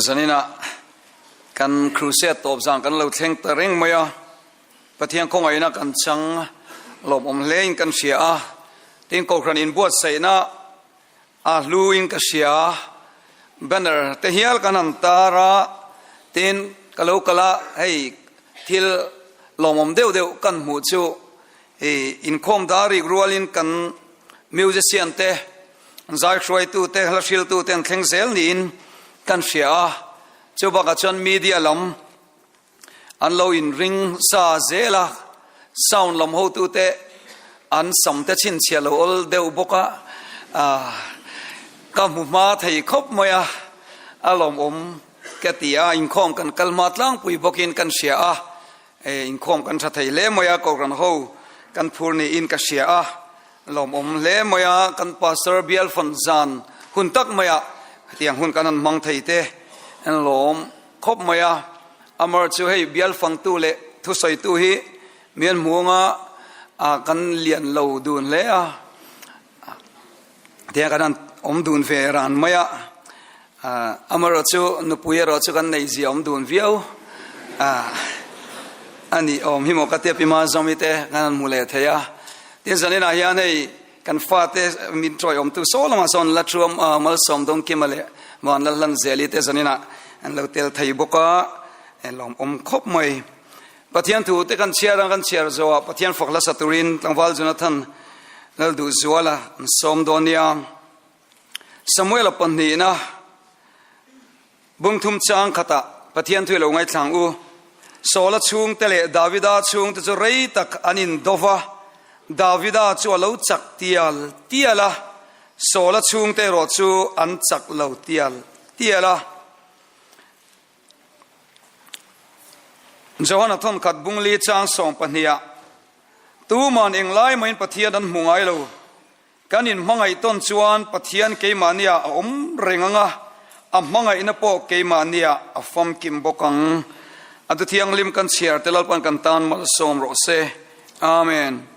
Zanina kan crusade tawp zan kan lo thleng ta reng mai a, Pathian khawngaihna kan chang lawmawm hlein kan hria a, tin Kohhran inbuatsaihna a hluin ka hria, banner te hial kan han tar a, tin ka lo kal a, hei thil lawmawm deuh deuh kan hmuh chu hei inkhawm dar rik rualin kan musician te zai hruaitu te hla hriltu te an thleng zel niin kan hria a, chu bakah chuan media lam An lo inring sa zel a, sound lam hotute an sam te chhinchhiah lo awl deuh bawk a, ka hmu hma thei khawp mai a, a lawmawm ka ti a, inkhawm kan kal hma tlangpui bawkin kan hria a, inkhawm kan tha thei hle mai a, Kohhran ho kan phur niin ka hria a, lawmawm hle mai a, kan Pastor bial fawn zan hun tak maiah hetiang hun kan han hmang thei te an lawm. Khawp mai a, Amar chu hei bial fangtu leh thusawitu hi mian hmuanga kan lian lo dun hle a, tiang kan han awm dun ve ran mai a, Amar chu nupui erawh chu kan nei zia awm dun viau a ni awm hi maw ka tia Pima Zawmi te kan han hmu leh thei a, tin zaninah hian hei Kan fate min tawiawmtu saw lamah sawn la thuam Malsawm Dawngkima leh Vanlalhlan Zeli te zaninah an lo tel thei bawk a, lawmawm khawp mai. Pathian thu te kan chhiar a, kan chhiar zawhah Pathian fak hlasa turin tlangval Jonathan Lalduhzuala an sawm dawn nia. Samuela pahnihna Bungthum chang khatah Pathian thu i lo ngaithlang u. Saula chhungte leh Davida chhungte chu rei tak an indo va, Davida chu a lo chak tial tial a, Saula chhungte erawh chu an chak lo tial tial a. Johana thawnkhat bungli chang sawmpahniha, Tuman englai mahin Pathian an hmu ngai lo. Kan inhmangaih tawn chuan Pathian keimahniah a awm reng ang a, a hmangaihna pawh keimahniah a famkim bawk ang. A du thianghlim kan chhiar te Lalpan kan tan malsawm rawh se. Amen.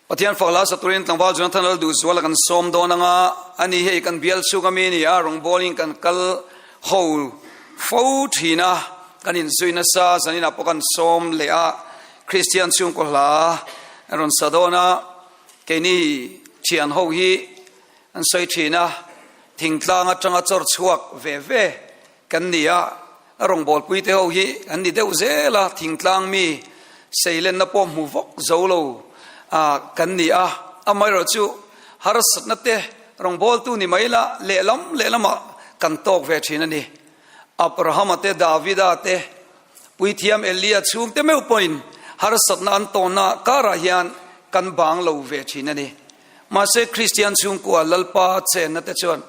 Pathian fak la saturin tlangval Jonathan Lalduhzuala kan sawm dawn ang a, ani hei kan bial chhung ami ni a, rawngbawlin kan kal ho fo thin a, kan inzui nasa, zaninah pawh kan sawm leh a, Kristian chhungkaw hla a rawn sa dawn a, keini thian ho hi an sawi thin a, thingtlang atanga chawr chhuak ve ve kan ni a, a rawngbawlpui te ho hi an ni deuh zel a, thingtlang mi seilenna pawh hmu vawk zo lo kan ni a, amaherawh chu harsatna te rawngbawltu ni mai la lehlam lehlamah kan tawk ve thin a ni. Abrahama te Davida te Puithiam Elia chhungte meuh pawhin harsatna an tawnna karah hian kan bang lo ve thin a ni. Mahse, Kristian chhungkua Lalpa chenna te chuan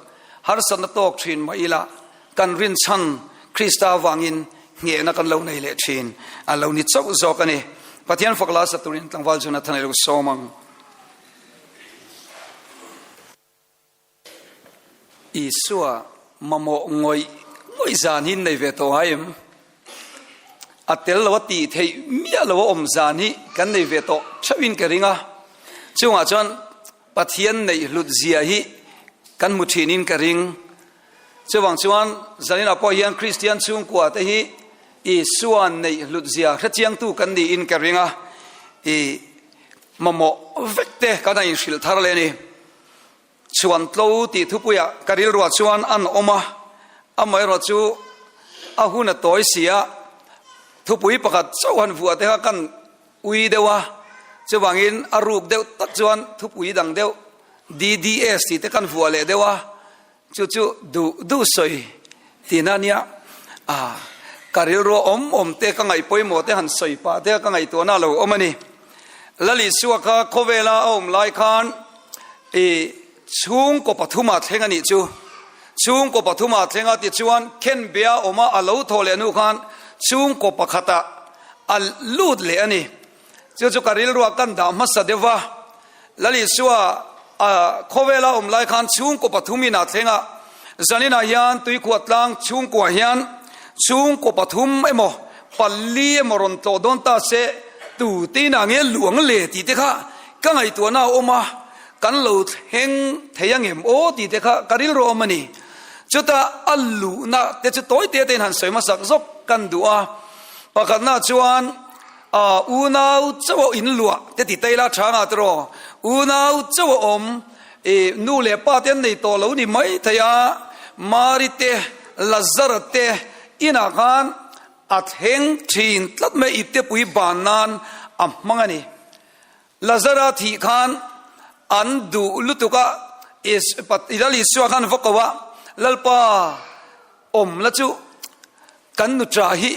harsatna tawk thin mah ila kan rinchhan Krista avangin nghehna kan lo nei leh thin a lo ni chauh zawk a ni. Pathian fak la sa turin tlangval Jonathan a lo sawm ang. Isua mamawh ngawih ngawih zan hi nei ve tawh ngai em? A tel lo a tih theih miah lo a awm zan hi kan nei ve tawh theuhin ka ring a. Chungah chuan Pathian neih hlut zia hi kan hmu thinin ka ring. Chuvang chuan zaninah pawh hian Kristian chhungkua te hi Isua neih hlut zia hrechiangtu kan niin ka ring a. I mamawh vek te kan a inhrilh thar leh a ni. Chhuan tlo tih thupuiah ka rilruah chuan an awm a, amaherawh chu a hun a tawi si a, thupui pakhat chauh han vuah te kha kan ui deuh a, chuvangin a ruk deuh tak chuan thupui dang deuh DDS tih te kan vuah leh deuh a, chu chu duh duh sawi tihna a nia. Ah, ka rilruah awm awm te ka ngaih pawimawh te han sawi pah te ka ngaihtuahna a lo awm a ni. Lalisua kha khawvela a awm lai khan i chhungkaw pathumah thleng a nih chu. Chhungkaw pathumah thleng a tichuan khenbea awma a lo thawh leh hnu khan chhungkaw pakhatah a lut leh a ni. Chu chu ka rilruah kan dah hmasa deuh va. Lalisua a khawvela awm lai khan chhungkaw pathum inah thleng a, zaninah hian tuikhuah tlang chhungkuah hian chhungkaw pathum emaw pali emaw rawn tlawh dawn ta se tu te inah nge luang le tih te kha ka ngaihtuahna a awm a, kan lo thleng thei angem aw tih te kha ka rilru awm a ni. Chuta a luhna te chu tawi te tein han sawi hmasak zawk kan duh a. Pakhatna chuan unau chauh a in luah te ti taila tha nga tiraw? Unau chauh a awm i nu leh pa te an nei tawh lo ni mai thei a, Mari te, Lazara te inah khan a thleng thin tlat mai iptepui ban nan a hmang a ni. Lazara thih khan an duh lutuk a, Lal Isua khan va ko a, Lalpa awm la chu kan nuṭa hi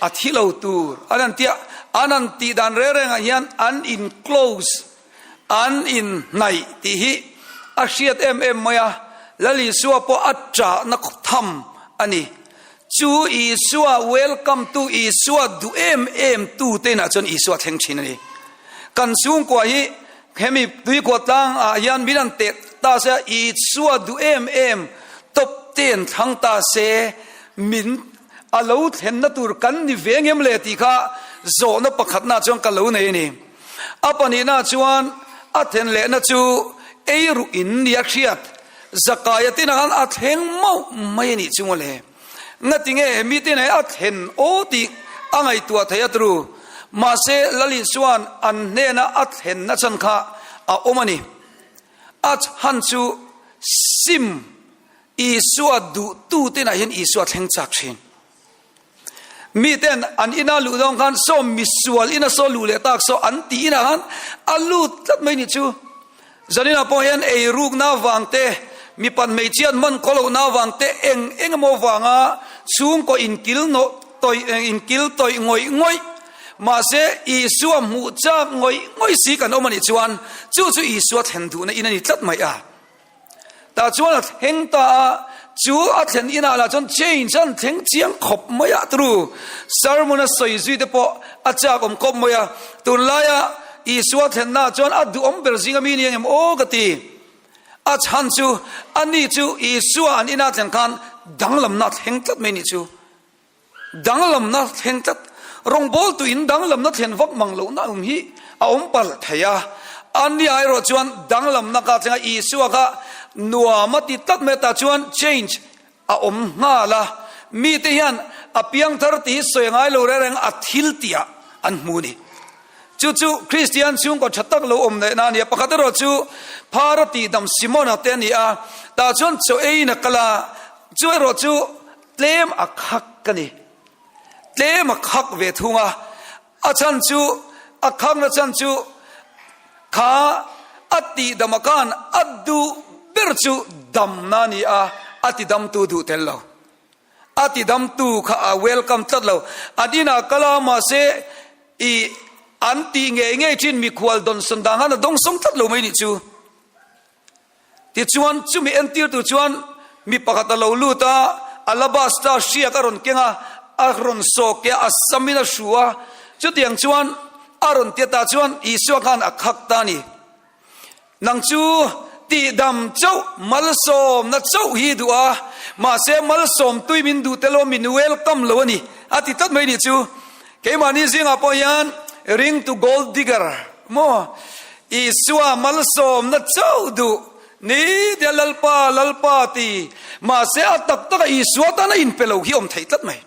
a thi lo tur an han ti a, an han tih dan reng rengah hian an in close, an in hnaih tih hi a hriat em em mai a, Lal Isua pawh a ṭahna tham a ni. Chu Isua welcome tu, Isua duh em em tu te inah chuan Isua thleng thin a ni. Kan chhungkua hi hemi tuikhuah tlang ah hian min han teh ta se a, Isua duh em em tawp te an thlang ta se, min a lo thlenna tur kan ni ve ngem le tih kha zawhna pakhatna chuan ka lo nei a ni. A pahnihna chuan a then lehna chu ei ruh in nia hriat Zakaia tinah khan a thleng mauh mai a nih chu mawle. Ngati nge he mi tinah hi a thlen aw tih a ngaihtuah thei a tru. Mahse Lal Isua'n an hnena a thlenna chhan kha a awm a ni. A chhan chu sim Isua duhtu tinah hian Isua thleng chak thin. Miten an ina luh dawn khan saw misual ina saw luh leh tak saw an tih inah khan a lut tlat mai ni chu. Zanina pawh hian ei rukna vang te, mipat hmeichhiat man khaw lohna vang te eng eng emaw vanga chhungkaw inkil nawh tawih inkil tawih ngawih ngawih mahse Isua hmuh chak ngawih ngawih si kan awm a nih chuan chu chu Isua thlen duhna in a ni tlat mai a. Tah chuan a thleng ta a, chu a thlen inah lah chuan change an thleng chiang khawp mai a tru. Sermon a sawi zui te pawh a chak awm khawp mai a, tunlaia Isua thlenna ah chuan a duhawm ber zinga mi ni ang em aw ka ti. A chhan chu ani chu Isua an inah thlen khan danglamna a thleng tlat mai ni chu. Danglamna thleng tlat, rawngbawltu in danglamna thlen vak mang lohna awm hi a awm palh thei a. Ani erawh chuan danglamna kha thleng a, Isua kha nuam a ti tlat mai tah chuan change a awm nghal a. Mite hian a piangthar tih hi sawi ngai lo reng reng a thil tihah an hmu a ni. Chu chu Kristian chhungkaw tha tak lo awm lehna a ni a. Pakhat erawh chu Phara tihdam Simona te a ni a, tah chuan chaw eiin a kal a, chu erawh chu Tlem a khak ka ni. Tlem a khak ve thung a, a chhan chu, a khakna chhan chu kha a tihdam a khan a duh ber chu damna a ni a, a tidamtu duh tel lo. A tidamtu kha a welcome tlat lo. An inah kal a, mahse i an tih ngei ngei thin mikhual dawnsawn dan khan a dawngsawng tlat lo mai nih chu. Tichuan, chumi entirtu chuan mi pakhat a lo lut a, alabasta hriak a rawn keng a, a rawn sawk a, a samin a hru a. Chutiang chuan a rawn ti ta chuan Isua khan a khak ta a ni. Nang chu tihdam chauh, malsawmna chauh hi duh a, mahse malsawm tui min duh tel aw, min welcome lo a ni, a ti tlat mai ni chu. Keimahni zingah pawh hian ringtu gold digger maw? Isua malsawmna chauh duh ni tia Lalpa, Lalpa ti mahse a tak taka Isua tana inpe lo hi awm theih tlat mai.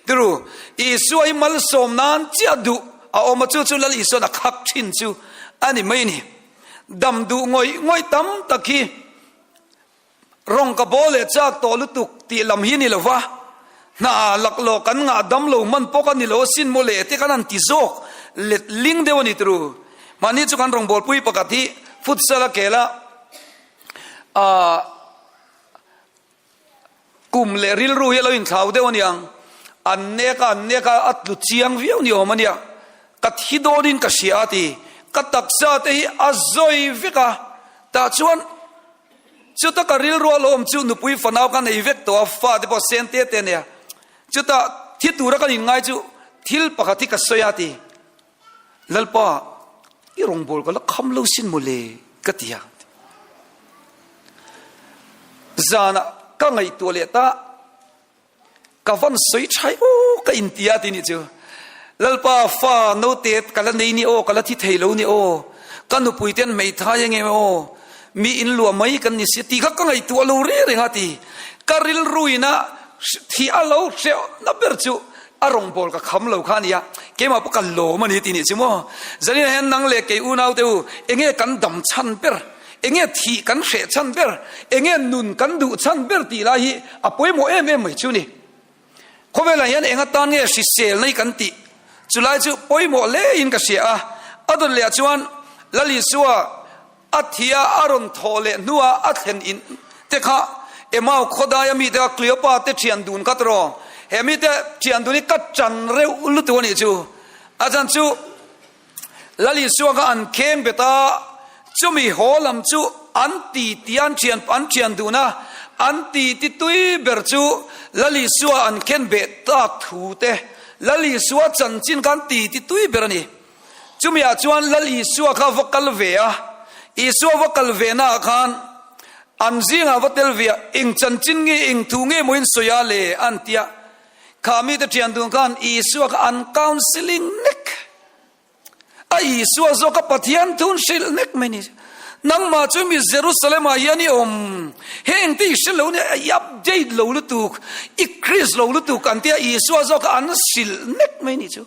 Tiru, Isua hi malsawm nan chiah duh a awm a, chu chu Lal Isuan a khak thin chu a ni mai a ni. Dam duh ngawih ngawih tam tak hi Rawng ka bawl leh chak tawh lutuk tih lam hi ni lo va, hna laklawh kan ngah dam lo hman pawh ka ni lo asin maw le te kan han ti zawk let ling deuh a ni turu. Mahni chu kan rawngbawlpui pakhat hi futsal a kel a, aah kum leh rilru hi a lo inthlau deuh a niang, an nek a an nek a a tlu chiang viau ni awm a nia, ka thi dawnin ka hria a ti, ka taksa te hi a zawi vek a, tah chuan Chuta ka rilru a lo awm chu nupui fanau ka nei vek tawh a, fate pawh sen te te a nia. Chuta thi tura kan inngai chu thil pakhat hi ka sawi a ti. Lalpa, i rawngbâwl ka la kham lo sin maw le ka ti a. Zanah ka ngaihtuah leh ta. Ka van sawi tha aw ka inti a ti nih chu. Lalpa fa note ka la nei ni aw, ka la thi thei lo ni aw. Ka nupui ten hmeithai ange aw. Mi in luah mai kan ni sia tih kha ka ngaihtuah lo reng reng a ti. Ka rilru ina thih a lo hrehna ber chu a rawngbâwl ka kham lo kha a nia, keimah pawh ka lawm a ni tih nih chu maw. Zaninah hian nang leh kei unaute u, enge kan dam chhan ber, enge thih kan hreh chhan ber, enge nun kan duh chhan ber tih lai hi a pawimawh em em mai chu ni. Khawvelah hian eng atan nge hriselna hi kan tih? Chulai chu pawimawh hlein ka hria a, a dawt lehah chuan Lal Isua a thi a, a rawn thawh leh hnuah a thlen in te kha Emau khawdaia mite kha Kleopa te thian dun kha tawh he mite thian dun hi ka chan reuh lutuk a nih chu. A chan chu Lal Isua kha an kheng bet a, chumi haw lam chu an ti ti an thian an thian dun a, an ti ti tui ber chu Lal Isua an khen beh tak thu te Lal Isua chanchin kha an ti ti tui ber a ni. Chumi ah chuan Lal Isua kha va kal ve a, Isua va kal ve na ah khan an zingah va tel ve a, eng chanchin nge eng thu nge maw in sawi a le an ti a, kha mite thian dun khan Isua kha an counselling nek a, Isua zawk a Pathian thun hrilh nek mai ni. Nangmah chu mi Jerusalem ah hian i awm, heng te i hre lo nia, i update lo lutuk, i Christ lo lutuk an ti a, Isua zawk kha an hrilh nek mai ni chu.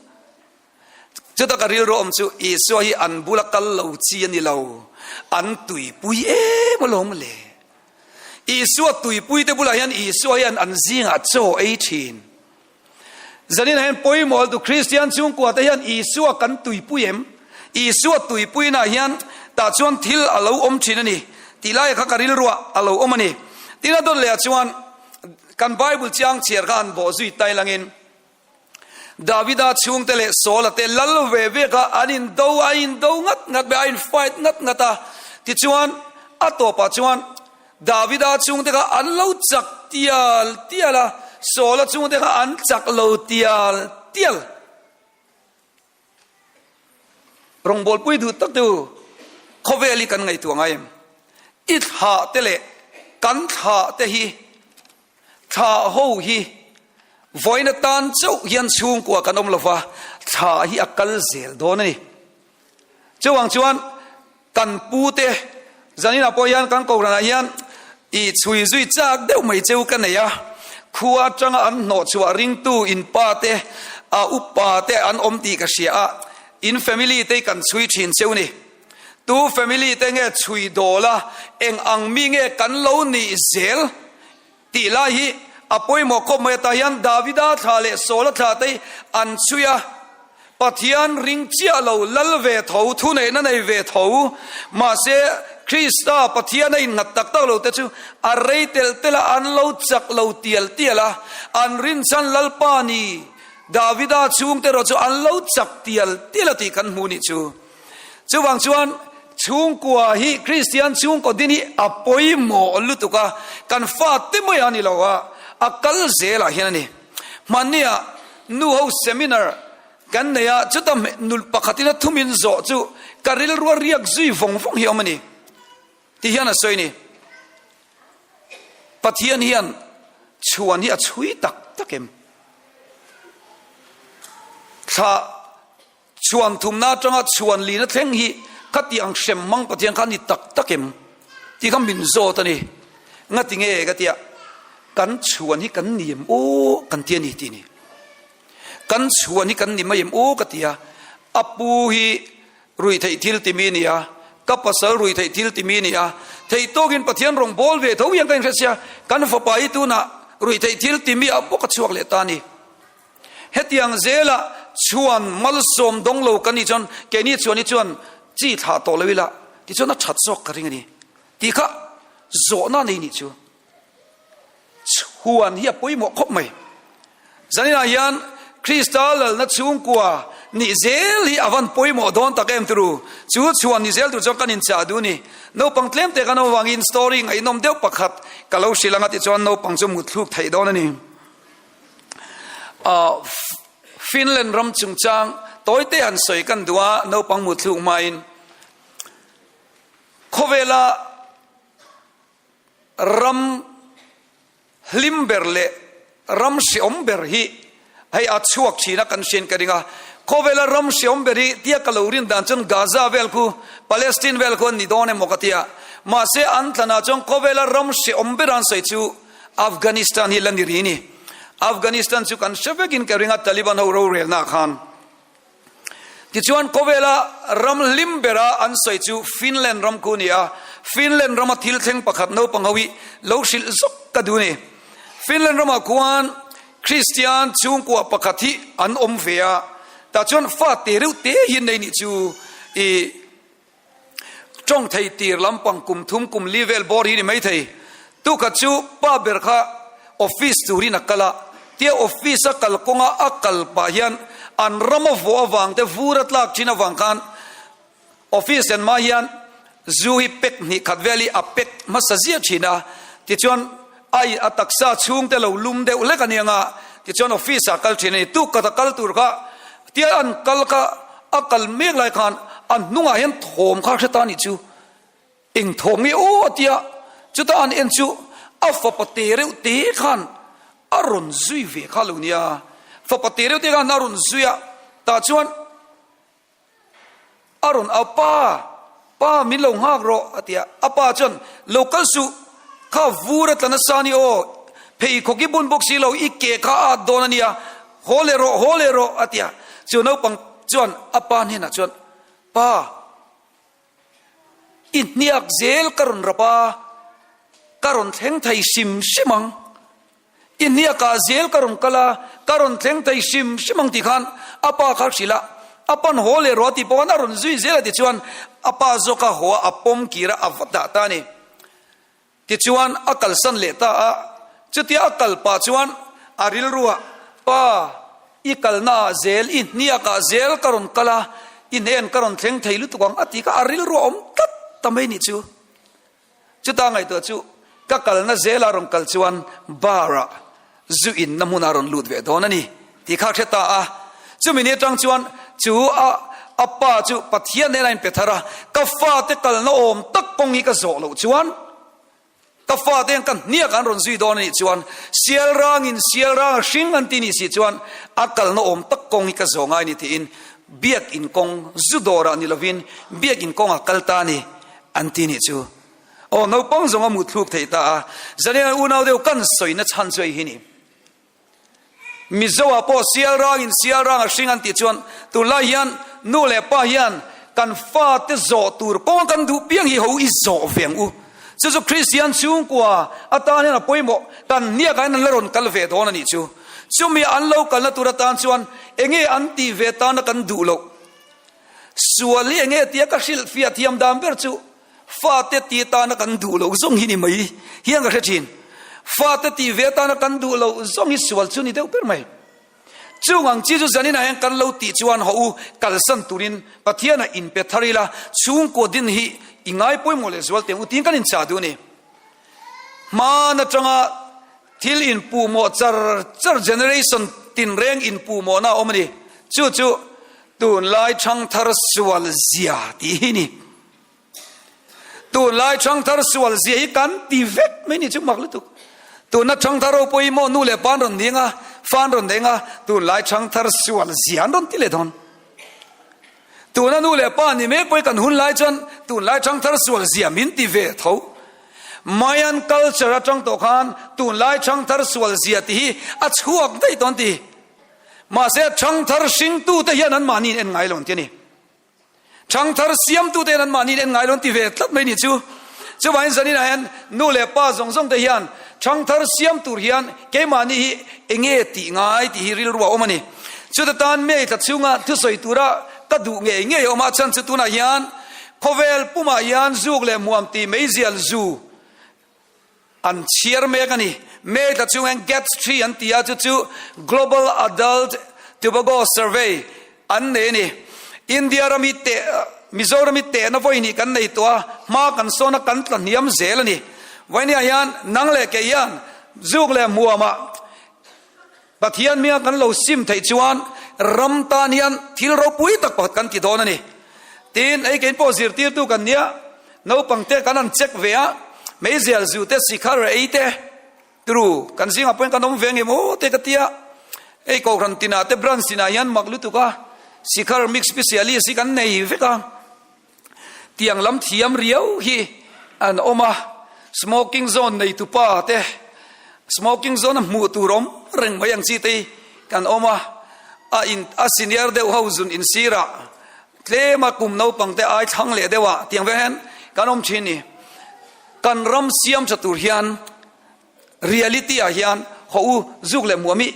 Chuta ka rilru awm chu Isua hi an bula kal lo chi a ni lo, an tuipui em alawm le. Isua tuipui te bulah hian Isua hian an zingah chaw ei thin. Zanin hian pawimawh tu Kristian chhungkua te hian Isua kan tuipui em? Isua tuipuina hian tah chuan thil a lo awm thin a ni tih lai kha ka rilruah a lo awm a ni. Tin a dawt leh ah chuan kan Bible chiang chhiar kha han bawh zui tai langin Davida chhungte leh Saula te lal ve ve kha an indo, a indo ngat ngat mai, a in fight ngat ngat a. Tichuan, a tawpah chuan Davida chhungte kha an lo chak tial tial a, Saula chhungte kha an chak lo tial tial. Rawngbawlpui duh tak te u, khawvel hi kan ngaihtuah ngai em? I thlah te leh kan thlah te hi Thla ho hi vawiin atan chauh hian chhungkua kan awm lova, thla hi a kal zel dawn a ni. Chuvang chuan kan pu te zaninah pawh hian kan kohhranah hian i chhui zui chak deuh mai cheu ka nei a, khua atanga an hnawh chhuah ringtu in pa te, a upa te an awm tih ka hria a, in family te hi kan chhui thin cheu ni. Tu family te nge chhui dawl a, eng ang mi nge kan lo nih zel tih lai hi a pawimawh khawp mai. Tah hian Davida thla leh Saula thla te hi an chhui a, Pathian ring chiah lo, lal ve tho, thuneihna nei ve tho, mahse Krista Pathian a innghat tak tak lo te chu a rei telh telh a, an lo chak lo tial tial a, an rinchhan Lalpa ni Davida chhungte erawh chu an lo chak tial tial a tih kan hmu nih chu. Chuvang chuan chhungkua hi Kristian chhungkaw din hi a pawimawh lutuk a, kan fate mai a ni lo a, a kal zelah hian a ni. Hmanniah nuho seminar kan nei a, chuta nu pakhatin a thumin zawh chu ka rilrua riak zui vawng vawng hi a awm a ni ti hian a sawi a ni. Pathian hian chhuan hi a chhui tak tak em? Thla Chhuan thumna atanga chhuan lina thleng hi khati ang hrem hmang Pathian kha a ni tak tak em tih kha min zawt a ni. Ngati nge ka tia, kan chhuan hi kan ni em aw kan ti a ni tih ni. Kan chhuan hi kan ni mai em aw ka ti a, a pu hi ruihtheih thil ti mi a ni a, ka pasal ruihtheih thil ti mi a ni a, theih tawkin Pathian rawn bawl ve tho hian ka inhre sia, kan fapa hi tunah ruihtheih thil ti mi ah bawk a chhuak leh ta a ni. Hetiang zela chhuan malsawm dawng lo kan nih chuan keini chuan hi chuan chi thlah tawh lo ila tichuan a that zawk ka ring a ni tih kha zawhna nei nih chu chhuan hi a pawimawh khawp mai. Zaninah hian Krista lalna chhungkua nih zel hi a van pawimawh dawn tak em turu chu chhuan ni zel tur chuan kan inchah duh a ni. Naupang tlem te kan awm avangin story ngaihnawm deuh pakhat ka lo hrilh anga tichuan naupang chu mutthluk theih dawn a ni. Finland ram chungchang tawite han sawi kan duh a, naupang mutthluk hmain khawvela ram hlim ber leh ram hreawm ber hi hei a chhuak thin a kan hriat ka ring a, khawvela ram hreawm ber hi tia ka lo rin dan chuan Gaza vel khu Palestine vel khu an ni dawn emaw ka tia. Mahse an thlanah chuan khawvela ram hrehawm ber an sawi chu Afghanistan hi la ni ri ni. Afghanistan chu kan hre vekin ka ring a Taliban ho rorelnaah khan. Tichuan khawvela ram hlim bera an sawi chu Finland ram khu a ni a, Finland rama thil thleng pakhat naupang ho hi lo hrilh zawk ka duh a ni. Finland ramah khuan Kristian chhungkua pakhat hi an awm ve a, tah chuan fa te reuh te hi an nei nih chu i Tawng thei tir lampang kum thum kum li vel bawr hi ni mai thei. Tukhat chu pa ber kha office turin a kal a, tia office a kal kawnga a kal pah hian an ram a vawh avang te vur a tlak thin avang khan office en hma hian zu hi pek hnih khat vel hi a pek hmasa ziah thin a, tichuan ai a taksa chhungte lo lum deuh hlek a nia nga tichuan office ah kal thin a ni. Tukhat a kal tur kha Tia an kal kha a kal mek lai khan a hnungah hian thawm kha hre ta nih chu eng thawm nge aw a tia chutah an en chu a fapa te reuh te khan a rawn zui ve kha lo nia fapa te reuh te khan a rawn zui a tah chuan A rawn au, Pa, pa min lo nghak rawh, a ti a. A pa chuan, Lo kal suh, kha vur a tla nasa ni aw, pheikhawk i bun bawk si lo, i ke kha a at dawn a nia, haw leh rawh, haw leh rawh, a ti a. Chu naupang chuan a pa hnenah chuan, Pa, i hniak zel ka rawn rap a, ka rawn thleng thei hrim hrim ang. I hniakah zel ka rawn kal a, ka rawn thleng thei hrim hrim ang tih khan a pa kha hrilh a, a pan haw leh rawh a tih pawh khan a rawn zui zel a tichuan a pa zawk a haw a, a pawm kir a, a va dah ta a ni. Tichuan a kalsan leh ta a, chutia a kal pah chuan a rilruah, Pa, i kalnaah zel, i hniakah zel ka rawn kal a, i hnen ka rawn thleng thei lutuk ang a tih kha a rilruah a awm tlat ta mai nih chu. Chuta ngaihtuah chu ka kalna zela rawn kal chuan bar-ah zu inna hmunah rawn lut ve dawn a ni tih kha a hre ta a. Chumi ni atang chuan chu a a pa chu Pathian nen a inpe thar a, ka fate kalna awm tak kawng hi ka zawh loh chuan ka fate hian ka hniak an rawn zui dawn a nih chuan sial rangin sial rang a hring an ti nih si chuan a kalna awm tak kawng hi ka zawh ngai a ni tiin biakin kawng zu dawrah ni lovin biakin kawngah kal ta a ni. An ti nih chu. Aw, naupang zawng a mutthluk theih ta a, Zanian unau deuh kan sawina chhan chu hei hi ni. Mizo ah pawh sial rangin sial rang a hring an tih chuan tunlai hian nu leh pa hian kan fate zawh tur kawng kan duh piang hi ho i zawh ve ang u. Chu chu Kristian chhungkua atan hian a pawimawh, kan hniakah hian an la rawn kal ve dawn a nih chu. Chumi an lo kalna tur atan chuan enge an tih ve tana kan duh loh. Sual hi enge tia ka hrilh fiah thiam dan ber chu fate ti tana kan duh loh zawng hi ni mai hian ka hre thin. Fate ti ve tana kan duh loh zawng hi sual chu ni deuh ber mai. Chung ang chi chu zaninah hian kan lo tih chuan haw u kalsan turin Pathianah inpe thar ila chhungkaw din hi i ngai pawimawh leh zual teh u tiin kan inchah duh a ni. Hmaan atanga Thil inpuhmawh char char generation tinreng inpuhmawhna a awm a ni. Chu chu tunlai thangthar sual zia tih hi ni. Tunlai thangthar sual zia hi kan ti vek mai ni chu mak lutuk. Tuna thangthar ho pawh hi maw nu leh pa an rawn ning a, fa an rawn eng a, tunlai thangthar sual zia an rawn ti leh dawn. Tuna nu leh pa ni mek pawhin kan hun lai chuan tunlai thangthar sual zia min ti ve tho. Mayan culture atang tawh khan tunlai thangthar sual zia tih hi a chhuak daih tawh an ti. Mahse thangthar hringtute hian anmahni in en ngai lo an ti a ni. Thangthar siamtute hian anmahni in en ngai lo an ti ve tlat mai ni chu. Chuvangin zaninah hian nu leh pa zawng zawng te hian thangthar siam tur hian keimahni hi enge tih ngai tih hi rilru a awm a ni. Chuta tan May thla chhunga thusawi tura ka duh ngei ngei a awm a, chhan chu tunah hian khawvel pumah hian zuk leh hmuam tih meizial zu an chhiar mek a ni. May thla chhung hian GATS 3 an ti a, chu chu Global Adult Tobacco Survey an nei a ni. India ram hi teh, Mizoram hi tehna vawi hnih kan nei tawh a, hma kan sawn a, kan tla hniam zel a ni. Vawinia hian nang leh kei hian zuk leh hmuamah Pathian hminga kan lo sim theih chuan ram tan hian thil ropui tak pakhat kan ti dawn a ni. Tin, hei kein pawh zirtirtu kan nia, naupang te kan han check ve a, meizial zu te, sikhar ei te, turu kan zingah pawhin kan awm ve nge maw te ka tia, hei kohhran tinah te branch tinah hian mak lutuk a, sikhar mix specialist hi kan nei vek a. Tiang lam thiam riau hi An awm a, smoking zone neitupa te, smoking zone a hmuh tur awm reng mai ang chi te hi kan awm a, a in a senior deuh ho zun in sirah tlema kum naupang te ai thlang leh deuh ah tiang vel hian kan awm thin ni. Kan ram siam tha tur hian reality ah hian haw u zuk leh muam i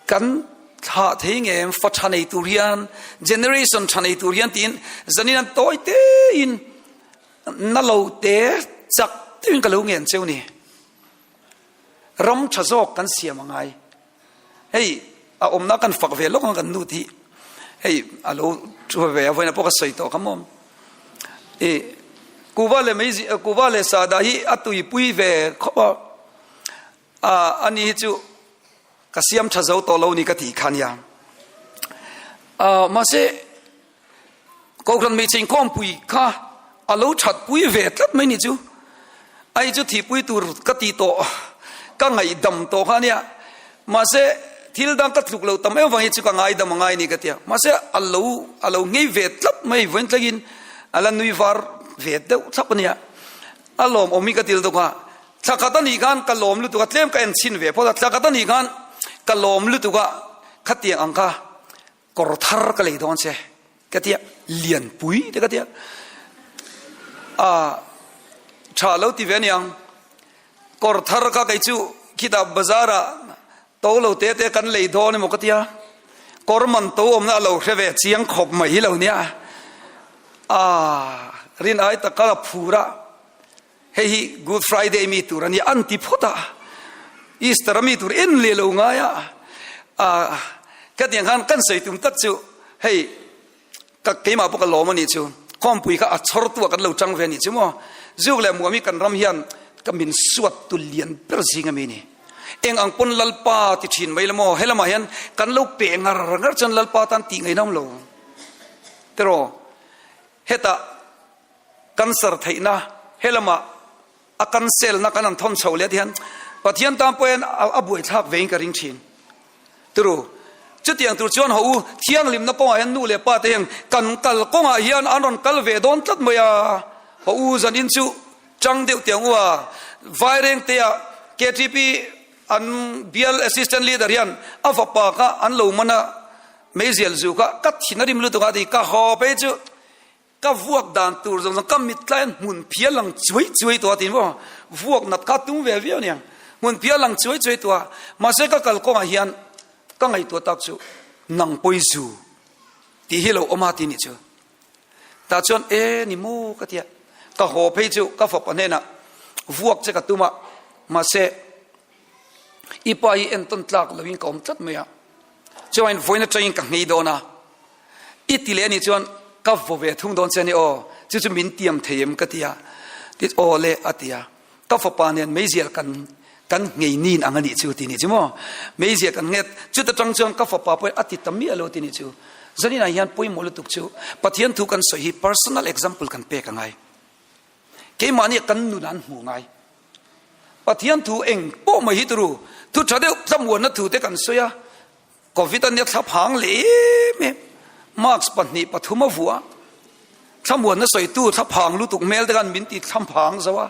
Kan thlah thei nge em fa tha nei tur hian, generation tha nei tur hian tiin zanin an tawi tein na lo te chak deuhin ka lo ngen cheu ni. Ram tha zawk kan siam a ngai. Hei a awmna kan fak ve lawk ang kan nu tih hei a lo thu ve a vawiin pawh ka sawi tawh kha maw. I kuva leh mei kuva leh sahdah hi a tuipui ve khawp a. A, ani hi chu ka siam tha zo tawh lo ni ka tih kha nia. A, mahse Kohhran hmeichhe inkhawmpui kha a lo that pui ve tlat mai ni chu. Ai chu thihpui tur ka ti tawh, ka ngaihdam tawh kha nia. Mahse thil dang ka tluk lo tam em vang hi chu ka ngaidam a ngai ni ka tia. Mahse a lo a lo ngei ve tlat mai vawiin thlengin a la nui var ve deuh thlap a nia. A lawmawm hi ka til dawk a. Thla khat a nih khan ka lawm lutuk a, tlem ka en chhin ve phawt a, thla khat a nih khan ka lawm lutuk a, khatiang ang kha kawr thar ka lei dawn che ka tia, lianpui te ka tia, a tha lo ti ve a niang, kawr thar kha kei chu khitah bazar ah to lo te te kan lei dawn emaw ka tia, kawr man to awmna a lo hre ve chiang khawp mai hi lo nia, a rin ai taka ka phur a. Hei hi Good Friday mi tur a nia an ti phawt a, Easter a mi tur en leh lo ngai a, ka tiang khan kan sawi tum tak chu hei ka keimah pawh ka lawm a nih chu, khawmpui kha a chhawr tu ah kan lo chang ve a nih chu maw, zuk leh muam hi kan ram hian ka min suat tu lian ber zing a mi ni, eng ang pawn Lalpa ti thin mai la maw, helamah hian kan lo peh ngar ngar chuan Lalpa tan tih ngaihna awm lo tiraw, hetah. Cancer theihna helama a cancelna kan han thawn chho leh hian Pathian tan pawh hian a buaithlak vein ka ring thin. Turu, chutiang tur chuan haw u, thianghlimna kawngah hian nu leh pa te hian kan kal kawngah hian an rawn kal ve dawn tlat mai a, haw u zanin chu chang deuh tiang u a, Vairengtea KTP an bial assistant leader hian a fapa kha an lo man a, meizial zu kha ka thin a rim lutuk a ti, ka haw phei chu Ka vuak dan tur zawng zawng ka mit tlai an hmun phial lang chuai chuai tawh a ti maw? Vuak nat kha tum ve viau aniang. Hmun phial lang chuai chuai tawh a. Mahse ka kal kawngah hian ka ngaihtuah tak chu nang pawi zu tih hi lo awm a ti nih chu. Tah chuan e ni maw ka tia. Ka haw phei chu ka fapa hnenah vuak che ka tum a mahse i pa hi entawn tlak loin ka awm tlat mai a. Chuan vawiin atangin ka nghei dawn a. I ti leh anih chuan ka vaw ve thung dawn che a ni aw, chu chu min tiam thei em ka ti a, ti aw le a ti a, ka fapa nen meizial kan kan nghei nin ang anih chu ti nih chu maw, meizial kan nghet chuta tang chuan ka fapa pawhin a ti ta miah lo ti nih chu, zaninah hian pawimawh lutuk chu Pathian thu kan sawi hi personal example kan pek a ngai, keimahni kan nun an hmuh ngai, Pathian thu eng pawh mai hi turu thu tha deuh thlamuanna thu te kan sawi a, Covid a nia thlaphang leh em em, mask pahnih pathum a vuah a, thlamuanna sawitu thlaphang lutuk hmel te khan min ti thlaphang zo a.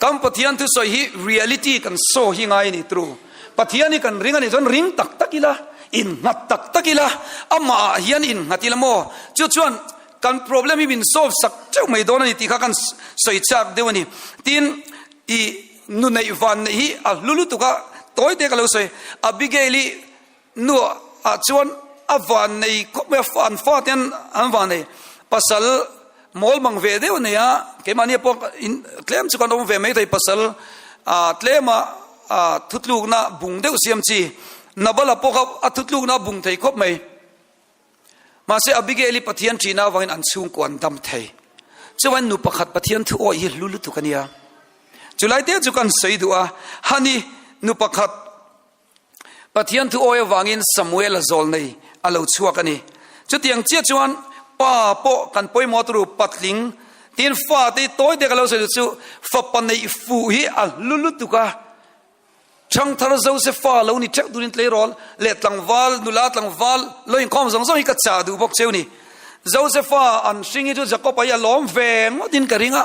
Kan Pathian thusawi hi reality kan saw hi ngai a ni tru. Pathian hi kan ring a nih chuan ring tak tak ila, innghat tak tak ila, amah ah hian innghat ila maw? Chu chuan kan problem hi min solve sak teuh mai dawn a ni tih kha kan sawi chak deuh a ni. Tin, i Nu neih van neih hi a hlu lutuk a, tawi te ka lo sawi. Abigail i nu ah chuan a van nei khawp mai a, an fa te an van nei. Pasal mawl mang ve deuh a nei a, keimahni pawh tlem chu kan awm ve mai thei pasal tlema thutlukna bung deuh siam chi. Nabala pawh kha a thutlukna a bung thei khawp mai. Mahse, Abigail hi Pathian ṭihna avangin an chhungkua an dam thei. Chuan nu pakhat Pathian thu awih hi hlu lutuk a nia. Chulai te chu kan sawi duh a, Hani nu pakhat Pathian thu awih avangin Samuel a zawl nei a lo chhuak a ni. Chutiang chiah chuan pa pawh kan pawimawh turu patling tin fa te hi tawi te ka lo sawi duh chu fapa neih fuh hi a hlu lutuk a. Ṭhangthar Josefa lo ni ṭheuh turin tleirawl leh tlangval, nula tlangval lo inkhawm zawng zawng hi ka chah duh bawk cheu ni. Josefa an hring hi chu Jakob-a hi a lawm ve ngawtin ka ring a,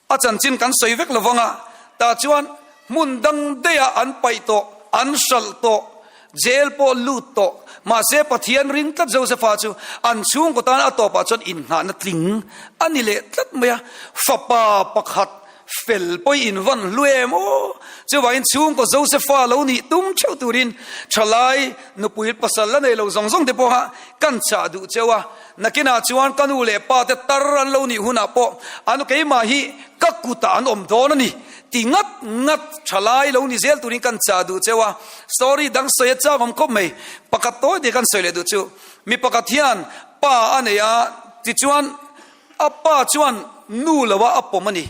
a chanchin kan sawi vek lovang a, tah chuan hmun dang daihah an paih tawh, an hralh tawh, jail pawh lut tawh, mahse Pathian ring tlat Josefa chu an chhungkaw tan a tawpah chuan inngahna tling a ni leh tlat mai a, fapa pakhat fel pawh in van hlu em aw? Chuvangin chhungkaw Josefa lo nih tum theuh turin thalai nupui pasal la nei lo zawng zawng te pawha kan chah duh cheu a. Nakinah chuan ka nu leh pa te tar an lo nih hunah pawh an keimah hi ka kutah an awm dawn a ni ti ngat ngat thalai lo ni zel turin kan chah duh cheu a. Story dang sawi a chak awm khawp mai. Pakhat tawi te kan sawi leh duh chu mi pakhat hian pa a nei a tichuan A pa chuan nu loa a pawm a ni.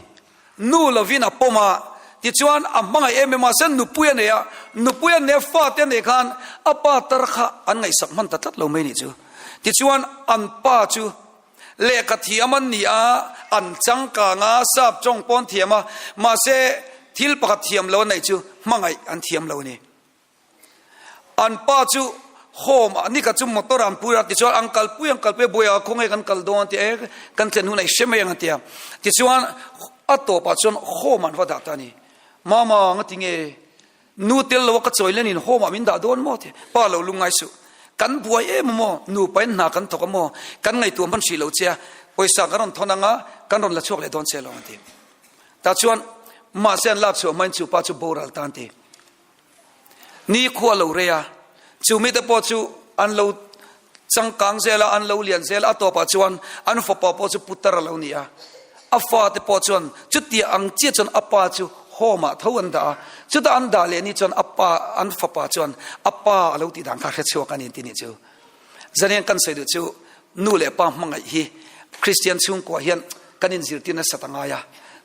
Nu lovin a pawm a, tichuan a hmangaih em em a, mahse nupui a nei a, nupui a nei a, fate a nei khan a pa tar kha an ngaihsak hman ta tlat lo mai nih chu. Tichuan an pa chu lehkha thiam an ni a, an changkang a, sap tawng pawn thiam a, mahse thil pakhat thiam lo a neih chu hmangaih an thiam lo a ni. An pa chu home ah nika chu motor an pui a tichuan an kalpui an kalpui a buai a khawnge kan kal dawn a ti e kan thlen hunah i hre mai ang a ti a tichuan a tawpah chuan home an va dah ta a ni mama nga tinge nu tel lo a ka chawi lenin home ah min dah dawn maw ti pa lo lungngai suh kan buai em maw nupa in hna kan thawk a maw kan ngaihtuah hman hrih lo che a pawisa kan rawn thawn anga kan rawn la chhuak leh dawn che lo an ti tah chuan mahse an lak chhuah hmain chu pa chu boral ta an ti. Ni khu a lo rei a, chu mite pawh chu an lo changkang zel a, an lo lian zel a, a tawpah chuan an fapa pawh chu putar a lo ni a. A fate pawh chuan chutia ang chiah chuan a pa chu home ah tho an dah a, chutah an dah leh ni chuan a pa, an fapa chuan a pa a lo tih dan kha hre chhuak a ni tih ni chu. Zanian kan sawi duh chu nu leh pa hmangaih hi Kristian chhungkua hian kan inzirtir nasat a ngai a.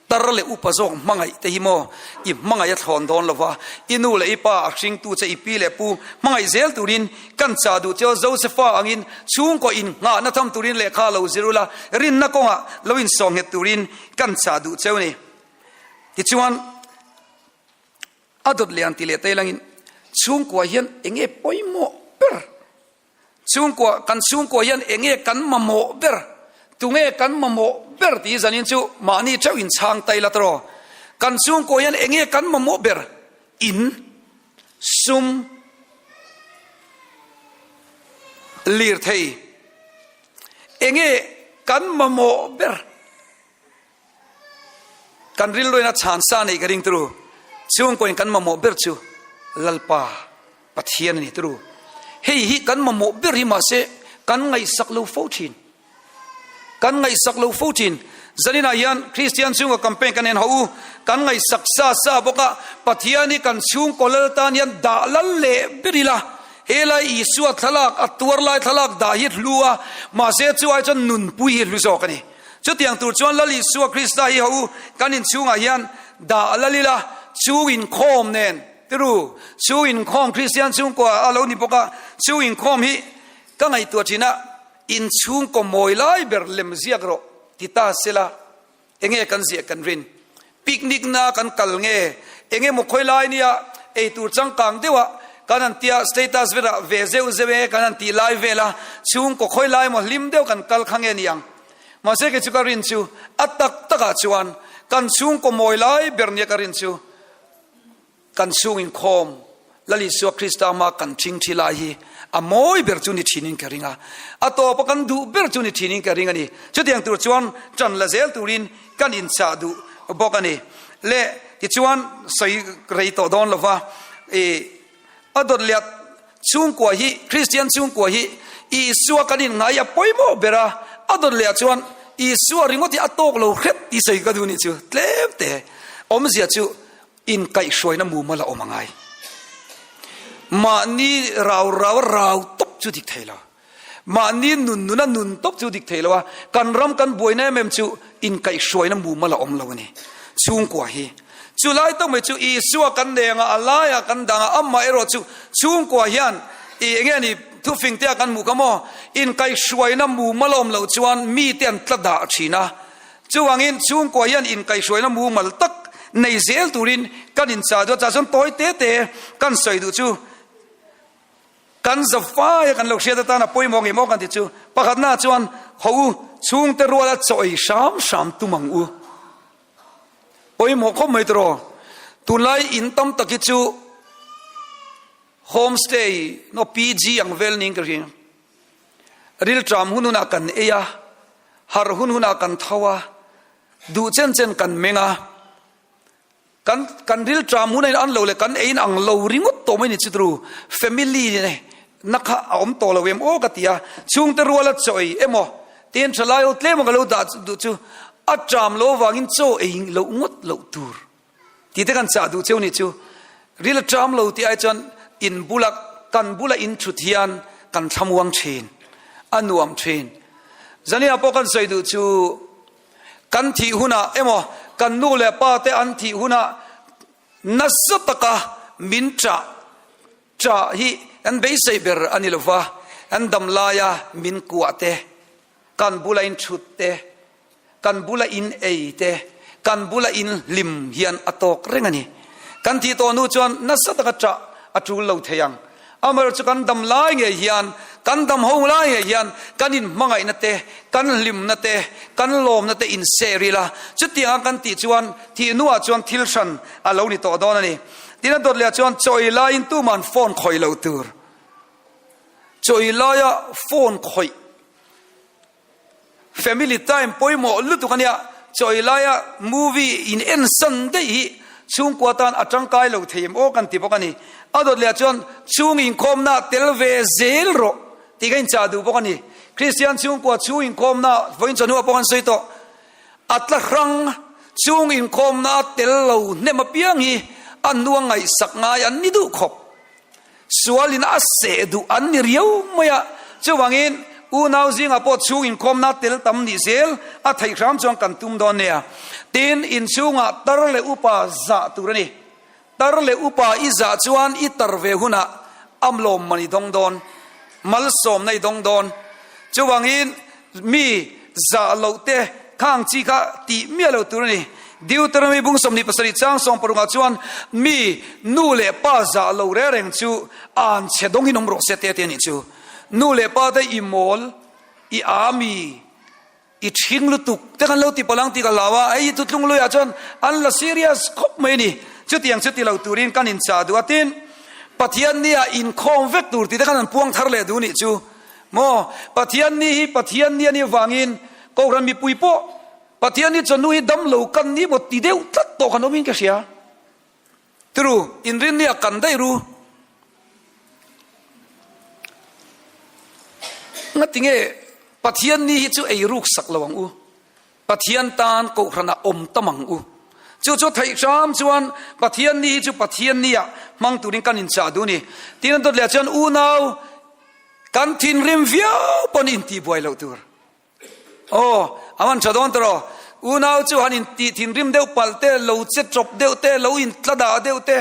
Tar leh upa zawk hmangaih te hi maw i hmangaih a thlawn dawn lova, i nu leh i pa a hringtu che i pi leh pu hmangaih zel turin kan chah duh cheu Josefa angin chhungkaw innghahna tham turin lehkha lo zir ula, rinna kawngah lo insawhnghet turin kan chah duh cheu ni. Tichuan. A dawt leh ang ti leh ta ilangin chhungkua hian enge pawimawh ber? Chhungkua, kan chhungkua hian enge kan mamawh ber? Tunge kan mamawh ber tih zanin chu mahni theuh in chhang ta ila tawh. Kan chhungkua hian enge kan mamawh ber? In, sum, lirthei. Enge kan mamawh ber? Kan rilruin a chhan sa neih ka ring turu. Chhungkawiin kan mamawh ber chu Lalpa Pathian a ni turu. Hei hi kan mamawh ber hi mahse kan ngaihsak lo fo thin. Kan ngaihsak lo fo thin. Zaninah hian Kristian chhungkaw campaign kan en ho u. Kan ngaihsak sa sa bawk a, Pathian hi kan chhungkaw lal tan hian dah lal leh ber ila. Helai Isua thlalak, a tuar lai thlalak dah hi hlu a, mahse chu ai chuan nunpui hi hlu zawk a ni. Chutiang tur chuan Lal Isua Krista hi ho kan inchhungah hian dah lal ila, chu inkhawm nen, tiru, chu inkhawm Kristian chhungkua a lo ni bawk a, chu inkhawm hi ka ngaihtuah thin a, inchhungkaw mawi lai ber lem ziak rawh ti ta sela, enge kan ziah kan rin? Picnic na kan kal nge? Enge maw khawi lai nia eitur changkang deuha kan han tia status velah ve zeuh zeuh e kan han tih lai vela chhungkaw khawi lai maw hlim deuh kan kal kha nge niang? Mahse kei chu ka rin chu a tak takah chuan kan chhungkaw mawi lai ber nia ka rin chu Kan chhung inkhawm Lal Isua Krista ama kan ṭhing ṭhi lai hi a mawi ber chu ni ṭhinin ka ring a, a tawpa kan duh ber chu ni ṭhinin ka ring a ni. Chutiang tur chuan ṭan la zel turin kan inchah duh bawk a ni. Le tichuan sawi rei tawh dawn lova, i a dawt leh chhungkua hi, Kristian chhungkua hi Isua kan inngai a pawimawh ber a, a dawt leh chuan Isua ringawt hi a tawk lo hrep tih sawi ka duh nih chu tlem te awmzia chu Inkaihhruaina mumal a awm a ngai. Mahni rau rau a rau tawp chu dik thei lo. Mahni nun nun a nun tawp chu dik thei lo a, kan ram kan buaina em em chu inkaihhruaina mumal a awm lo a ni. Chhungkua hi chu lai tawk mai chu Isua kan neng a, a laiah kan dang a, amah erawh chu chhungkua hian i enge ni thufing te a kan hmuh kha maw? Inkaihhruaina mumal a awm loh chuan mite an tla dah thin a, Chuvangin chhungkua hian inkaihhruaina mumal tak nei zel turin kan inchah duh a, chah chuan tawi te te kan sawi duh chu kan zafaia kan lo hriat atan a pawimawh ngei maw kan ti chu. Pakhatna chuan, Haw u, chhungte ruala chaw ei hram hram tum ang u. Pawimawh khawp mai tawh. Tunlai in tam tak hi chu homestay no PG ang vel niin ka hria. Rilṭam hun hunah kan ei a, harh hun hunah kan tho a, duh chen chen kan meng a. Kan kan rilṭam hun a in an lo leh kan ei in ang lo ringawt tawh mai ni chutru family na kha a awm tawh lo em aw ka ti a, chhungte ruala chaw ei emaw tiin thalai ho tlem a ka lo dah duh chu a ṭam lo avangin chaw ei loh ngawt loh tur tih te kan chah duh cheu ni chu ril a ṭam lo tih ai chuan in bula kan bula in ṭhut hian kan thlamuang ṭhin a nuam ṭhin zaniah pawh kan sawi duh chu. Kan thih hunah emaw kan nu leh pa te an thih hunah nasa taka min ṭah ṭah hi kan beisei ber a ni lova, kan dam laia min kuah te, kan bula in ṭhut te, kan bula in ei te, kan bula in hlim hian a tawk reng a ni. Kan thih tawh hnu chuan nasa taka ṭah a ṭul lo thei ang. Amaherawhchu kan dam lai ngei hian, kan dam ho lai ngei hian kan inhmangaihna te, kan hlimna te, kan lawmna te inser ila, chutianga kan tih chuan thih hnuah chuan thil hran a lo ni tawh dawn a ni. Tin a dawt leh ah chuan chaw ei laiin tuman phone khawih lo tur. Chaw ei laia phone khawih. Family time pawimawh lutuk a nia, chaw ei laia movie in en san daih hi chhungkua tan a tangkai lo thei em aw kan ti bawk a ni. A dawt leh chuan chhung inkhawmna tel ve zel rawh tih ka inchah duh bawk a ni. Kristian chhungkua chhung inkhawmna vawiin chawhnuah pawh kan sawi tawh, a tla hrang chhung inkhawmna tel lo hnem apiang hi a hnuang ngaihsak ngai an ni duh khawp. Sualin a seh duh an ni riau mai a, chuvangin unau zingah pawh chhung inkhawmna tel tam nih zel a theih hram chuan kan tum dawn nia. Tin, inchhungah tar leh upa zah tur a ni. Tar leh upa i zah chuan i tar ve hunah a lawmman i dawng dawn, malsawmna i dawng dawn. Chuvangin mi zah loh te khang chi kha tih miah lo tur a ni. Deuteronomy bung 27 chang sawmparukah chuan mi nu leh pa zah lo reng reng chu an chhe dawng in awm rawh se te te a nih chu. Nu leh pa te i mawl, i aa mi, i ṭhing lutuk te kan lo ti palh ang tih ka hlau a, hei hi thutlung luiah chuan an la serious khawp mai a ni. Chutiang chu ti lo turin kan inchah duh a, tin Pathian nia inkhawm vek tur tih te khan an puang thar leh duh nih chu. Maw? Pathian ni hi Pathian ni a nih avangin Kohhran mipui pawh Pathian ni chawhnu hi dam lo kan ni maw ti deuh tlat tawh kan awmin ka hria. Tiru, inrin nia kan daih ru. Ngatinge Pathian ni hi chu ei ruk sak lo ang u. Pathian tan Kohhranah awm tam ang u. Chu chu theih hram chuan Pathian ni hi chu Pathian nia hmang turin kan inchah duh a ni. Tin an dawt leh chuan unau kan thinrim viau pawn intihbuai loh tur. Aw, a man tha dawn tawh. Unau chu han intih thinrim deuh palh te, lo che tawp deuh te, lo intla dah deuh te,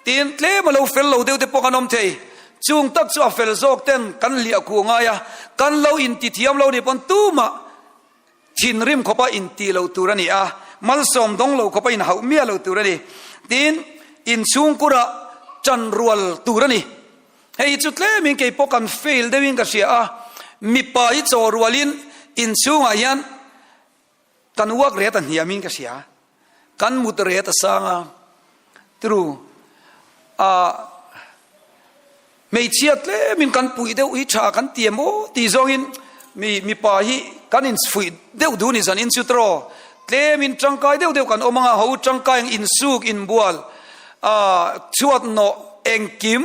tin tlem a lo fel lo deuh te pawh kan awm thei. Chung tak chu a fel zawk ten kan hliah khuh ngai a, kan lo intithiam lo nih pawn tumah Thinrim khawpa intih loh tur a ni a, malsawm dawng lo khawpa inhauh miah lo tur a ni. Tin, inchhungkurah ṭan rual tur a ni. Hei hi chu tlemin kei pawh kan fail deuhin ka hria a, mipa hi chaw rualin inchhungah hian kan uak ret a hniamin ka hria. Kan mut ret a sang a, tiru a hmeichhia tlemin kan puih deuh hi tha kan ti em aw tih zawngin mi mipa hi kan infuih deuh duh ni zan in chu tawh tlemin tangkai deuh deuh kan awm anga ho tangkai ang insuk inbual a chhuat nawh engkim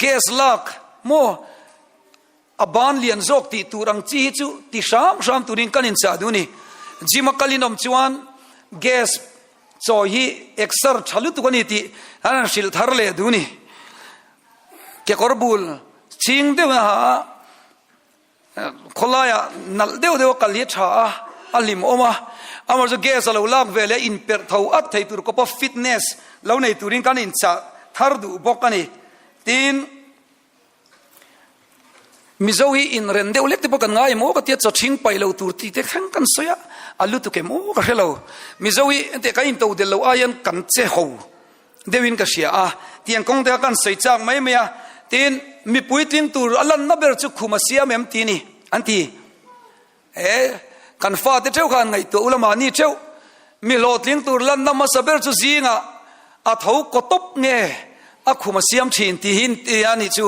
gas lak maw A ban lian zawk tih tur ang chi hi chu ti hram hram turin kan inchah duh a ni. Gym a kal in awm chuan gas chawi hi exer tha lutuk a ni tih an han hrilh thar leh duh a ni. Kekawr bul chhing deuh a ha a, khawlaiah nalh deuh deuh a kal hi a tha a, a hlim awm a. Amaherawhchu gas a lo lak ve leh inperh tho at thei tur kawpa fitness lo nei turin kan inchah thar duh bawk a ni. Tin. Mizo hi inren deuh lek te pawh kan ngai em aw ka tia chaw ṭhing paih lo tur tih te thleng kan sawi a, a lutuk em aw ka hre lo. Mizo hi enteh kan into del loh aiin kan che ho deuhin ka hria a, tiang kawng te kha kan sawi chak mai mai a, tin mipui tling tur a lanna ber chu khum a siam em ti ni. an ti. E, kan fate theuh khan ngaihtuah ula mahni theuh mi hlawhtling tur lanna hmasa ber chu zingah a tho kaw tawp nge a khum a siam thin tih hi ti a nih chu.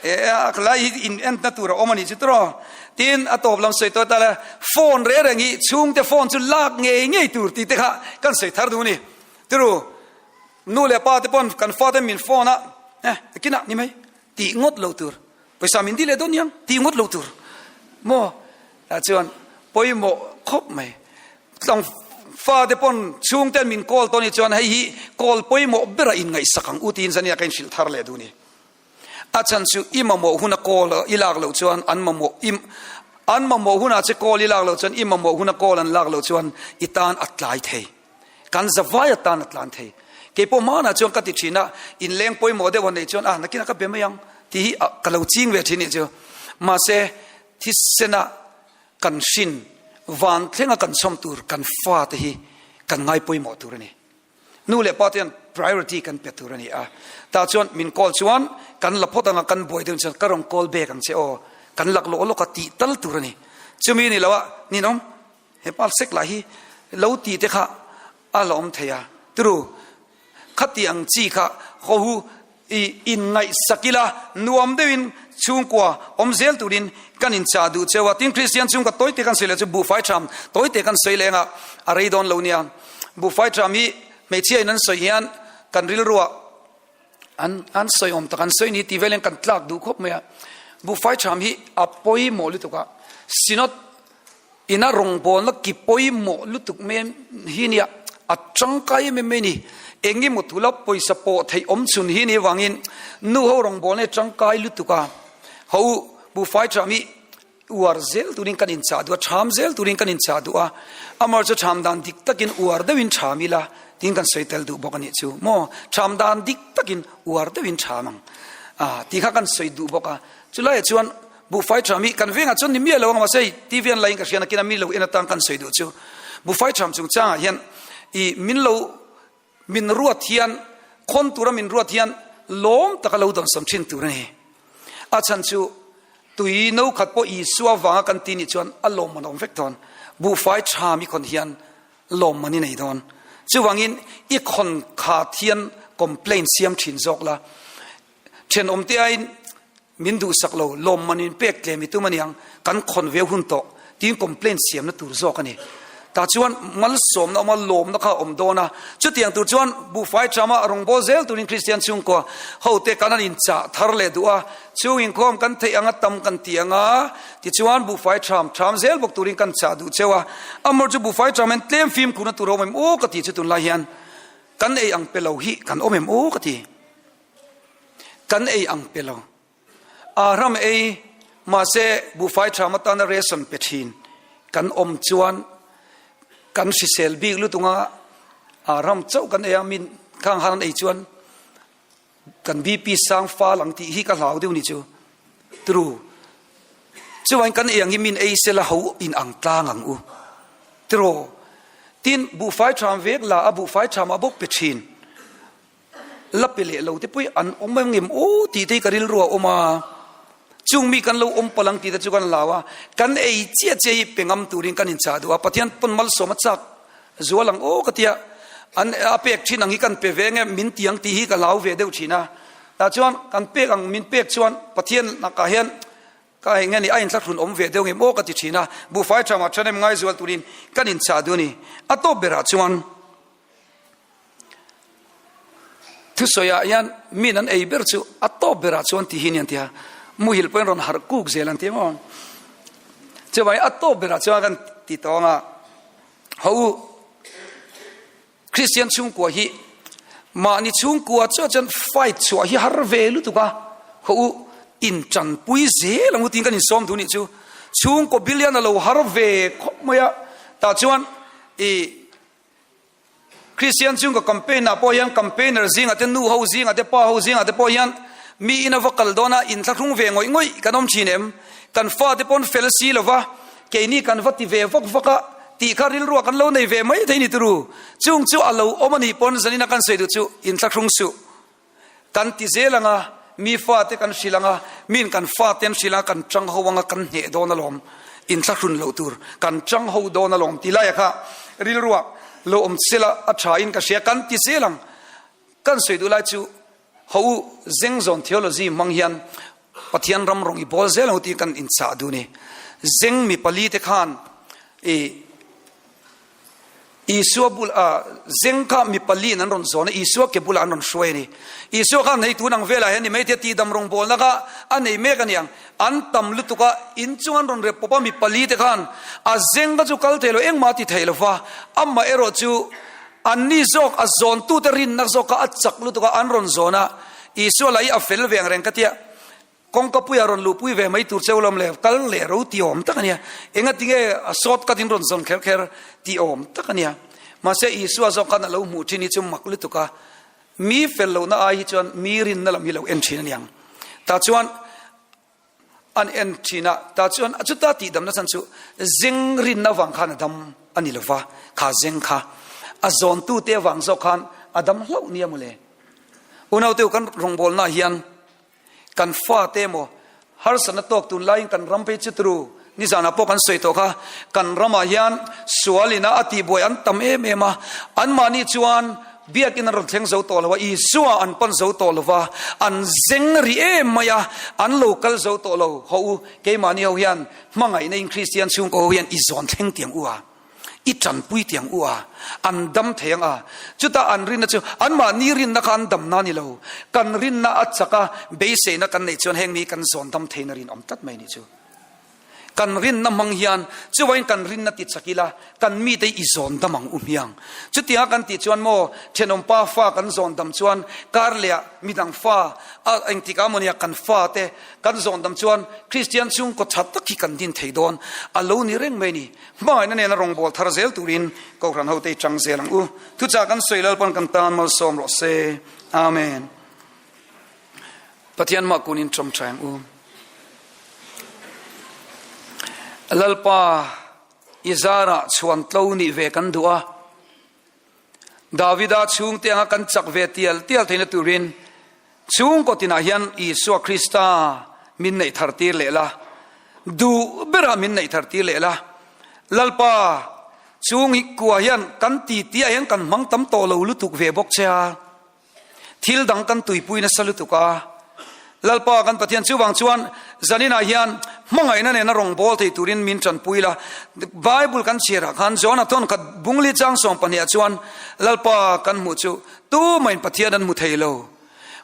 E, a lai hi in entna tur a awm a nih chu tawh. Tin, a tawp lam sawi tawh ta le, phone reng reng hi chhungte phone chu lak ngei ngei tur tih te kha kan sawi thar duh a ni. Tiru, nu leh pa te pawn kan fate min phone a, e, kinah ni mai tih ngawt lo tur. Pawisa min ti leh dawn niang tih ngawt lo tur maw? Tah chuan pawimawh khawp mai. Tlang fate pawn chhungten min call tawn hi chuan hei hi call pawimawh berah inngaihsak ang u tiin zania ka inhrilh thar leh duh ni. A chhan chu i mamawh huna call i lak loh chuan an mamawh i an mamawh hunah che call i lak loh chuan i mamawh huna call an lak loh chuan i tan a tlai thei. Kan zavai atan a tlan thei. Kei pawh hmanah chuan ka ti thin a, inleng pawimawh deuh a nei chuan a nakinah ka be mai ang tih hi ka lo ching ve thin nih chu. Mahse, thisena kan hrin van thlenga kan chhawm tur kan fate hi kan ngai pawimawh tur a ni. Nu leh pa te hian priority kan pe tur a ni a. Tah chuan min call chuan kan la phawt anga kan buai deuh chuan ka rawn call back ang che aw, kan laklawh lawk a tih tal tur a ni. Chumi ni lo a, ninawm. He pa sek lah hi lo ti te kha a la awm thei a, turu khati ang chi kha haw hu i inngaihsak ila nuam deuhin chhungkua awm zel turin kan inchah duh cheu a. Tin, Kristian chhungkua tawi te kan sawi leh chu buhfai tham tawi te kan sawi leng a, a rei dawn lo nia. Buhfai tham hi hmeichhia in an sawi hian kan rilruah an an sawi awm tak an sawi ni tih velin kan tlak duh khawp mai a. Buhfai tham hi a pawimawh lutuk a, Synod Ina rawngbawlna ki pawimawh lutuk mai hi nia, a tangkai em em mai a ni. Eng emaw thula pawisa pawh theih awm chhun hi ni avangin nu ho rawngbawlna hi tangkai lutuk a. Ho buhfai ṭham hi uar zel turin kan inchah duh a, ṭham zel turin kan inchah duh a. Amaherawhchu ṭham dan dik takin uar deuhin ṭham ila tiin kan sawi tel duh bawk a nih chu. Maw ṭham dan dik takin uar deuhin ṭham ang tih kha kan sawi duh bawk a. Chulaiah chuan Buhfai ṭham hi kan vengah chuan ni miah lo ang mahse hei TV an la in ka hriat nakin a mi lo en atan kan sawi duh chu buhfai ṭham chungchangah hian i min lo min ruat hian khawn tura min ruat hian lawm taka lo dawnsawn ṭhin tur a ni. A chhan chu tui no khat pawh Isua vanga kan ti nih chuan a lawmman a awm vek dawn. Buhfai ṭham i khawn hian lawmman i nei dawn. Chuvangin i khawn khat hian complaint siam ṭhin zawk la. Ṭhenawmte aiin Min duhsak lo, lawmman in pek tlem i tum aniang, kan khawn ve hun tawh, tiin complaint siamna tur zawk a ni. Tah chuan malsawmna awm a, lawmna kha a awm dawn a. Chutiang tur chuan buhfai ṭhama rawngbâwl zel turin Kristian chhungkua hote kan han inchah thar leh duh a, chhung inkhawm kan theih anga tam kan ti ang a, tichuan buhfai ṭham ṭham zel bawk turin kan chah duh cheu a. Amor chu buhfai ṭham hian tlem fimkhurna tur a awm em aw ka ti chu tunlai hian kan ei ang pe lo hi kan awm em aw ka ti. Kan ei ang pe lo. Ahram ei, mahse buhfai ṭham atana ration pe ṭhin kan awm chuan kan hrisel bik lutuk a, ahram chauh kan ei a, min khang han ei chuan kan BP sang fal ang tih hi ka hlau deuh ni chu. True. Chuvain kan ei ang hi min ei sela ho in ang tlang ang u. True. Tin, buhfai ṭham vek la a buhfai ṭhamah bawk pe ṭhin. La pe leh lo te pawh hi an awm em ngem aw tih te hi ka rilru a awm a, chung mi kan lo awm palh ang tih te chu kan hlau a, kan ei chiah chiah hi pe ngam turin kan inchah duh a, Pathian pawn malsawm a chak zual ang aw ka ti a, an a pek thin ang hi kan pe ve nge min ti ang tih hi ka hlau ve deuh thin a, tah chuan kan pek ang min pek chuan Pathian lakah hian ka eng nge ni a inthlahrun awm ve deuh ngem aw ka ti thin a, buhfai thamah thanem ngaizual turin kan inchah duh a ni, a tawp berah chuan. Thusawiah hian min an ei ber chu a tawp berah chuan ti hi ni an ti a, muhil pawhin rawn harh kuk zel an ti maw? Chuvangin a tawp berah chuan kan ti tawng a, ho u, Kristian chhungkua hi mahni chhungkua chuah chuan fight chhuah hi har ve lutuk a, ho u, intanpui zel ang u tiin kan insawm duh nih chu, chhungkaw billion a lo har ve khawp mai a, tah chuan i Kristian chhungkaw campaign ah pawh hian campaigner zingah te nu ho zingah te pa ho zingah te pawh hian mi in a va kal dawn a inthlahrung ve ngawih ngawih kan awm thin em? Kan fate pawn fel si lo va, keini kan va ti ve vak vak a tih kha rilruah kan lo nei ve mai thei ni turu. Chung chu a lo awm a nih pawn zanin a kan sawi duh chu inthlahrung suh kan ti zel ang a. Mi fate kan hrilh ang a, miin kan fate an hrilh ang a, kan chang ho ang a, kan hneh dawn alawm, inthlahrun loh tur, kan chang ho dawn alawm tih laia kha rilruah lo awm sela a tha in ka hria, kan ti zel ang. Kan sawi duh lai chu ho u Zengzawn theology hmang hian Pathian ram rawng i bawl zel ang u tih kan inchah duh a ni. Zeng mi pali te khan i Isua bul a zeng kha mi paliin an rawn zawn a, Isua ke bulah an rawn hruai a ni. Isua khan hei tun ang velah hian ni maithei a tihdam rawngbawlna kha a nei mek a niang. An tam lutuk a, in chung an rawn rep pawp a, mi pali te khan a zeng kha chu kal thei lo, engmah a ti thei lo va, amah erawh chu anni zawk a zawntute rinna zawk kha a chak lutuk a, an rawn zawn a, Isua lah hi a fel ve ang reng ka tia. Kawngka puia rawn luhpui ve mai tur cheu lawm le, kal leh ro ti awm tak a nia. Enga tinge a short cut in rawn zawn kher kher ti awm tak a nia. Mahse Isua zawk khan a lo hmuh thin hi chu mak lutuk a, mi fel lohna ai hi chuan mi rinna lam hi lo en thin a niang. Tah chuan an en thin a, tah chuan chuta tihdamna chhan chu zeng rinna avang khan a dam a ni lova, kha zeng kha a zawntute avang zawk khan a dam hlauh nia mawle. Unaute kan rawngbawlnaah hian Kan fate emaw harsatna tawk tun laiin kan ram phei chu turu nizanah pawh kan sawi tawh kha, kan ramah hian sual ina a tihbuai an tam em em a, anmahni chuan biakin an rawn thleng zo tawh lo a, Isua an pan zo tawh lo va, an zeng ri em mai a, an lo kal zo tawh lo. Haw u, keimahni ho hian hmangaihna in Kristian chhungkaw ho hian i zawn thleng tiang u a. I tanpui tiang u a, an dam thei ang a. Chutah an rinna chu anmahni rinna kha an damna a ni lo. Kan rinna a chak a, beiseina kan neih chuan heng mi kan zawn dam theihna rinawm tlat mai a nih chu. Kan rinna hmang hian chuvain kan rinna ti chak ila, kan mite i zawn dam ang u hmiang. Chutianga kan tih chuan maw, thenawmpa fa kan zawn dam chuan kar lehah midang fa, a engtikah mawnia kan fate kan zawn dam chuan Kristian chhungkaw tha tak hi kan din thei dawn a lo ni reng mai a ni. Hmangaihna nena rawngbâwl thar zel turin Kohhran hote i ṭang zel ang u. Thuchah kan sawi Lalpan kan tan malsawm rawh se. Amen. Pathian mah kunin ṭawngṭai ang u. Lalpa i zarah chhuan tlo nih ve kan duh a. Davida chhungte anga kan chak ve tial tial theihna turin chhungkaw tinah hian Isua Krista min neih thar tir leh la, duh berah min neih thar tir leh la. Lalpa, chung hi kua hian kan titi ah hian kan hmang tam tawh lo lutuk ve bawk che a. Thil dang kan tuipui nasa lutuk a, Lalpa kan Pathian chuvang chuan zaninah hian hmangaihna nena rawngbâwl thei turin min ṭanpui la. Bible kan chhiarah khan John-a thawn khat bungli chang sawm pahniha chuan Lalpa kan hmuh chu tumahin Pathian an hmu thei lo.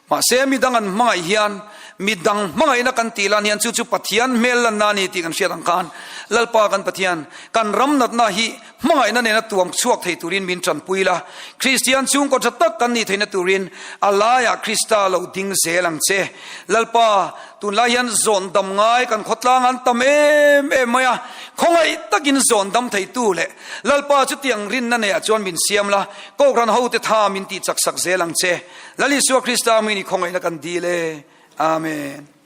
Mahse mi dang an hmangaih hian mi dang hmangaihna kan tih lan hian chu chu Pathian hmel lanna a ni tih kan hriat ang khan Lalpa kan Pathian kan ram natna hi Hmangaihna nena tuam chhuak thei turin min tanpui la, Kristian chhungkaw tha tak kan nih theihna turin a laiah Krista lo ding zel ang che. Lalpa, tunlai hian zawn dam ngai kan khawtlang an tam em em mai a, khawngaih takin zawn dam theitu leh Lalpa chutiang rinna neiah chuan min siam la, Kohhran hote tha min tih chak sak zel ang che. Lal Isua Krista min i khawngaihna kan dil e. Amen.